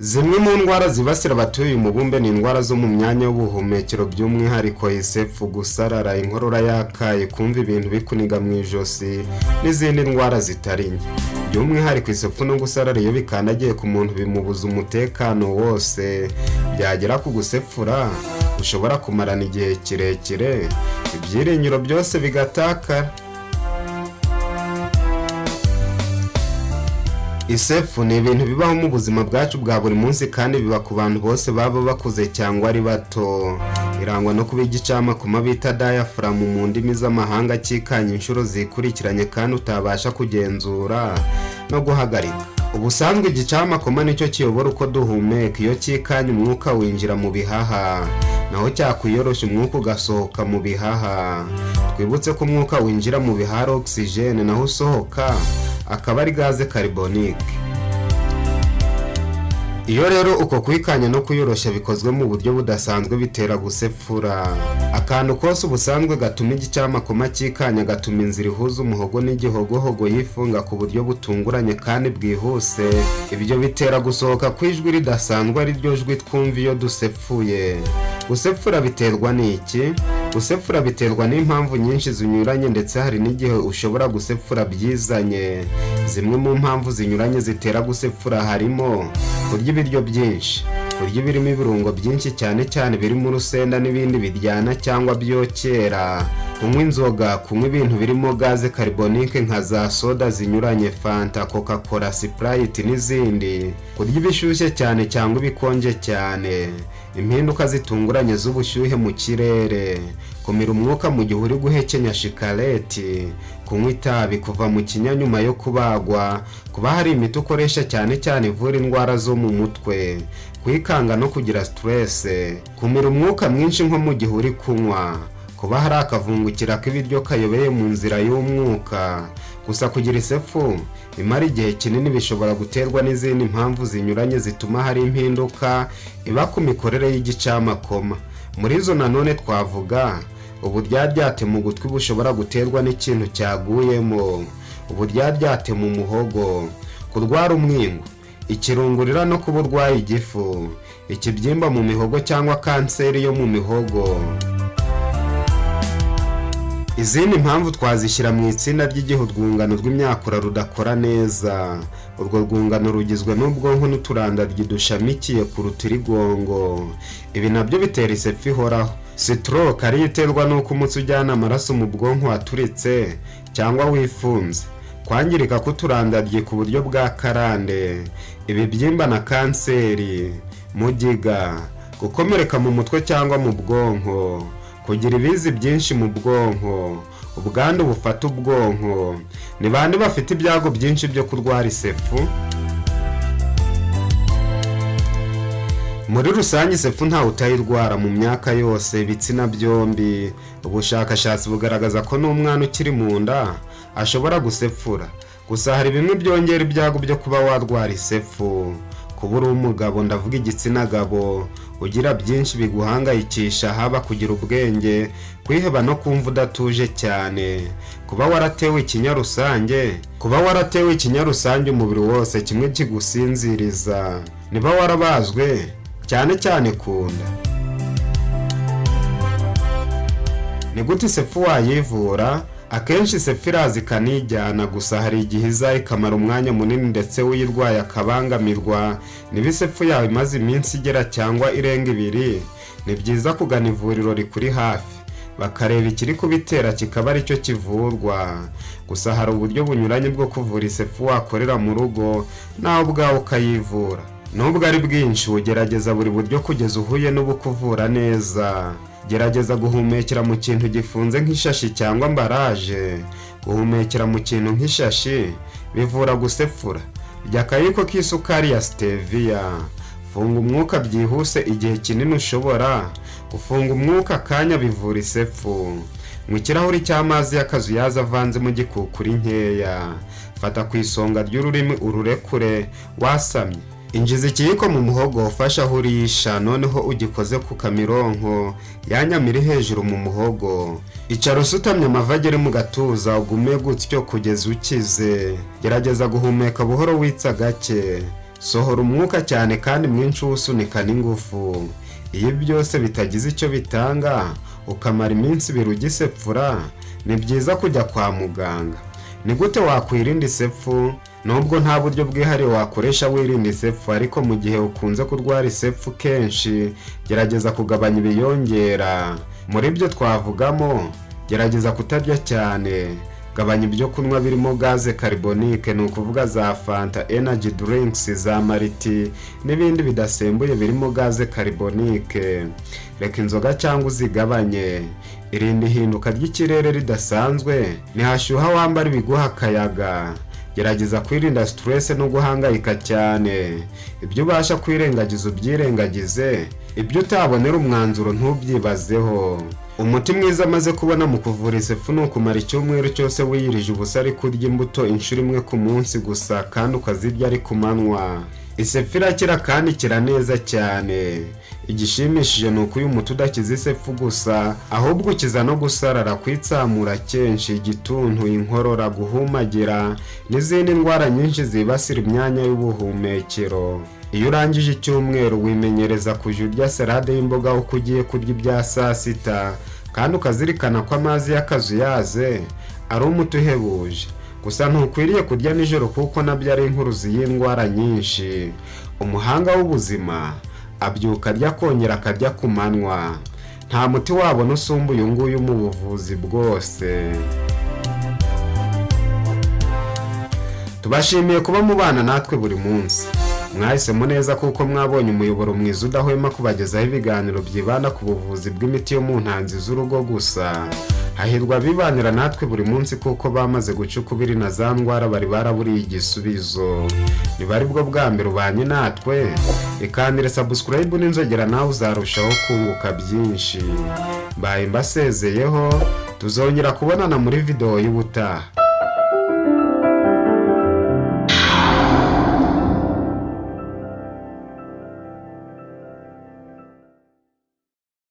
Zimwe mu ndwara zibasira abatuye uyu mubumbe ni indwara zo mu myanya y'ubuhumekero, by'umwihariko isepfu, gusarara, inkorora yakaye, kumva ibintu bikuniga mu ijosi n'izindi ndwara zitari nke. By'umwihariko isepfu no gusarara iyo bikandagiye ku muntu bimubuza umutekano wose, byagera ku gusepfura ushobora kumarana igihe kirekire, ibyiringiro byose bigatakara. Isefu ni ibintu bibaho mu buzima bwacu bwa buri munsi kandi biba ku bantu bose, baba bakuze cyangwa ari bato. Irangwa no kuba igicamakoma bita diaphragm mu ndimi z'amahanga cyikanya inshuro zikurikiranye kandi utabasha kugenzura no guhagarika. Ubusanzwe igicamakoma nicyo kiyobora uko duhumeka. Iyo cyikanya, umwuka winjira mu bihaha, naho cyakwiyoroshya umwuka ugasohoka mu bihaha. Twibutse ko umwuka winjira mu bihaha ari oxygène, naho usohoka akaba ari gaz carbonique. Iyo rero uko kwikanya no kwiyoroshya bikozwe mu buryo budasanzwe, bitera gusepfura. Akantu kose ubusanzwe gatuma igicamakoma cyikanya gatuma inzira ihuza umuhogo n'igihogohogo yifunga ku buryo butunguranye kandi bwihuse. Ibyo bitera gusohoka kw'ijwi ridasanzwe, ari ryo jwi twumva iyo dusepfuye. Gusepfura biterwa n'iki? Gusepfura biterwa n'impamvu nyinshi zinyuranye, ndetse hari n'igihe ushobora gusepfura byizanye. Zimwe mu mpamvu zinyuranye zitera gusepfura harimo kurya ibiryo byinshi, kurya ibirimo ibirungo byinshi, cyane cyane birimo urusenda n'ibindi biryana cyangwa byokera, kunywa inzoga, kunywa ibintu birimo gaz carbonique nka za soda zinyuranye, Fanta, Coca Cola, Sprite n'izindi, kurya ibishyushye cyane cyangwa ibikonje cyane, impinduka zitunguranye z'ubushyuhe mu kirere, kumira umwuka mu gihe uri guhekenya shikareti, kunywa itabi, kuva mu kinya nyuma yo kubagwa, kuba hari imiti ukoresha cyane cyane ivura indwara zo mu mutwe, kwikanga no kugira stress, kumira umwuka mwinshi nko mu gihe uri kunywa, kuba hari akavungukira k'ibiryo kayobeye mu nzira y'umwuka. Gusa kugira isefu imara igihe kinini bishobora guterwa n'izindi mpamvu zinyuranye zituma hari impinduka iba ku mikorere y'igicamakoma. Muri izo nanone twavuga uburyaryate mu gutwi bushobora guterwa n'ikintu cyaguyemo, uburyaryate mu muhogo, kurwara umwingo, ikirungurira no kuba urwaye igifu, ikibyimba mu mihogo cyangwa kanseri yo mu mihogo. Izindi mpamvu twazishyira mu itsinda ry'igihe urwungano rw'imyakura rudakora neza. Urwo rwungano rugizwe n'ubwonko n'uturandaryi dushamikiye ku rutirigongo. Ibi nabyo bitera isepfu ihoraho. Stroke ariyo iterwa n'uko umutsi ujyana amaraso mu bwonko waturitse cyangwa wifunze, kwangirika k'uturandaryi ku buryo bwa karande, ibibyimba na kanseri, mugiga, gukomereka mu mutwe cyangwa mu bwonko, kugira ibizi byinshi mu bwonko, ubwandu bufata ubwonko. Ni bande bafite ibyago byinshi byo kurwara isefu? Muri rusange isefu ntawe utayirwara mu myaka yose, ibitsina byombi. Ubushakashatsi bugaragaza ko n'umwana ukiri mu nda ashobora gusepfura. Gusa hari bimwe byongera ibyago byo kuba warwara isefu: kuba uri umugabo, ndavuga igitsina gabo, ugira byinshi biguhangayikisha, haba kugira ubwenge, kwiheba no kumva udatuje cyane, kuba waratewe ikinya rusange, kuba waratewe ikinya rusange umubiri wose kimwe kigusinziriza, niba warabazwe cyane cyane ku nda. Ni gute isefu wayivura? Akenshi isefu iraza ikanijyana, gusa hari igihe iza ikamara umwanya munini ndetse uyirwaye akabangamirwa. Niba isefu yawe imaze iminsi igera cyangwa irenga 2, ni byiza kugana ivuriro rikuri hafi bakareba ikiri kubitera, kikaba aricyo kivurwa. Gusa hari uburyo bunyuranye bwo kuvura isefu wakorera mu rugo nawe ubwawe ukayivura. Nubwo ari bwinshi, ugerageza buri buryo kugeza uhuye n'ubukuvura neza. Gerageza guhumekera mu kintu gifunze nk'ishashi cyangwa emballage. Guhumekera mu kintu nk'ishashi bivura gusepfura. Rya akayiko k'isukari ya stevia. Funga umwuka byihuse igihe kinini ushobora. Gufunga umwuka akanya bivura isepfu. Mu kirahuri cy'amazi y'akazuyaza avanzemo gikukuri nkeya, fata ku isonga ry'ururimi ururekure wasamye. Injiza ikiyiko mu muhogo ufashe aho urisha, noneho ugikoze ku kamironko yanyama iri hejuru mu muhogo. Icara usutamye, amavi agere mu gatuza, ugume gutyo kugeza ukize. Gerageza guhumeka buhoro witsa gake. Sohora umwuka cyane kandi mwinshi uwusunika n'ingufu. Iyo byose bitagize icyo bitanga, ukamara iminsi 2 ugisepfura, ni byiza kujya kwa muganga. Ni gute wakwirinda isepfu? Nubwo nta buryo bwihariye wakoresha wirinda isepfu, ariko mu gihe ukunze kurwara isepfu kenshi, gerageza kugabanya ibiyongera. Muri byo twavugamo: gerageza kutarya cyane, gabanya ibyo kunywa birimo gaz carbonique, ni ukuvuga za Fanta, energy drinks, za malt n'ibindi bidasembuye birimo gaz carbonique. Reka inzoga cyangwa uzigabanye. Irinde ihinduka ry'ikirere ridasanzwe, nihashyuha wambara ibiguha akayaga. Gerageza kwirinda stress no guhangayika cyane. Ibyo ubasha kwirengagiza ubyirengagize, ibyo utabonera umwanzuro ntubyibazeho. Umuti mwiza amaze kubona mu kuvura isepfu ni ukumara icyumweru cyose wiyirije ubusa ariko urya imbuto inshuro imwe ku munsi gusa, kandi ukazirya ari ku manywa. Isepfu irakira kandi ikira neza cyane. Igishimishije ni uko uyu muti udakiza isepfu gusa, ahubwo ukiza no gusarara, kwitsamura kenshi, igituntu, inkorora, guhumagira n'izindi ndwara nyinshi zibasira imyanya y'ubuhumekero. Iyo urangije icyumweru, wimenyereza kujya urya salade y'imboga uko ugiye kurya ibya saa sita, kandi ukazirikana ko amazi y'akazuyaze ari umuti uhebuje. Gusa ntukwiriye kurya nijoro kuko nabyo ari inkuruzi y'indwara nyinshi. Umuhanga w'ubuzima abyuka arya, akongera akarya ku manywa. Nta muti wabona usumba uyu nguyu mu buvuzi bwose. Tubashimiye kuba mubana natwe buri munsi. Mwahisemo neza kuko mwabonye umuyoboro mwiza udahwema kubagezaho ibiganiro byibanda ku buvuzi bw'imiti yo mu ntanzi z'urugo gusa. Hahirwa abibanira natwe buri munsi kuko bamaze guca ukubiri na za ndwara bari baraburiye igisubizo. Niba ari bwo bwa mbere ubanye natwe, ikandire subscribe n'inzogera, nawe uzarushaho kunguka byinshi. Mbaye mbasezeyeho, tuzongera kubonana muri videwo y'ubutaha.